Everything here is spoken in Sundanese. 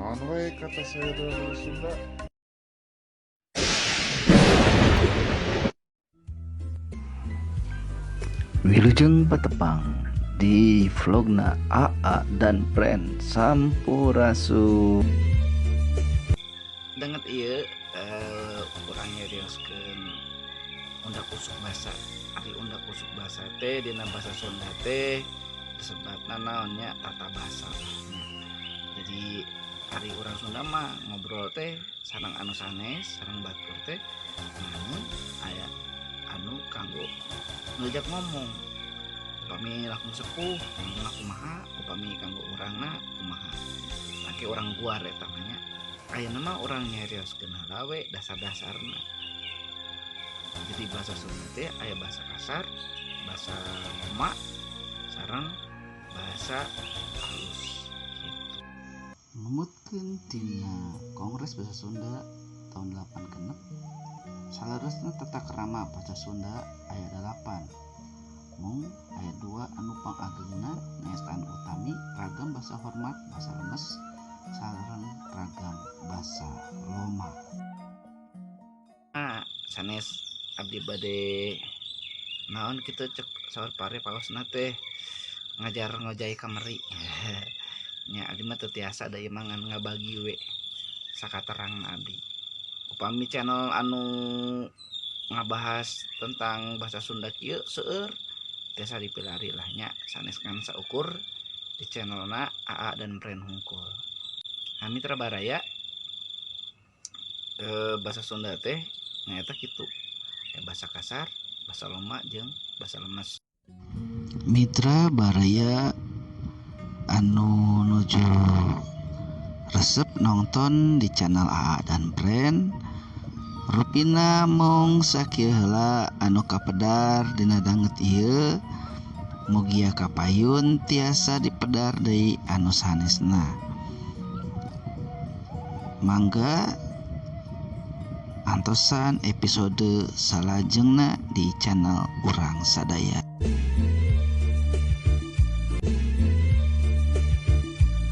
Naon we kata saya dalam bahasa Sunda? Wilujeng patepang di vlogna AA dan Friend. Sampurasun. Danget ieu urang nyarioskeun undak usuk basa. Ari undak usuk basa teh dina basa Sunda teh disebatna naon nya, tata basa lah nya. Jadi ari urang Sunda mah ngobrol teh sareng anu sanes, sareng batur teh ngan aya anu kanggo ngajak ngomong. Upami langkung sepuh ngomongna kumaha, upami kanggo urangna kumaha. Make urang guar eta mah nya. Ayeuna mah urang nyarioskeun heula we dasar-dasarna. Jadi bahasa Sunda teh aya bahasa kasar, bahasa loma, sareng bahasa halus gitu. Numutkeun tina Kongres Bahasa Sunda tahun 86, saleresna tata krama basa Sunda aya 8. Mung aya 2 anu pangageungna, nyaeta anu utami ragam basa hormat, basa lemes, sareng ragam basa loma. Nah, sanes abdi bade naon kitu, cek saur pare paosna teh ngajar ngojay kamari nya. Abdi mah teu tiasa da ieu mah, ngan ngabagi we sakaterangna abdi. Upami channel anu ngabahas tentang bahasa Sunda kieu seueur, tiasa dipilari lah nya. Sanes ngan saukur di channelna AA dan Friend hungkul. Nah, mitra baraya, bahasa Sunda teh nyaeta kitu ya, bahasa kasar, bahasa loma, jeung bahasa lemes. Mitra baraya anu nuju resep nonton di channel AA dan Friend, rupina mung sakieu heula anu kapedar dina danget ieu. Mugia kapayun tiasa dipedar deui anu sanesna. Mangga antosan episode salajengna di channel urang sadaya.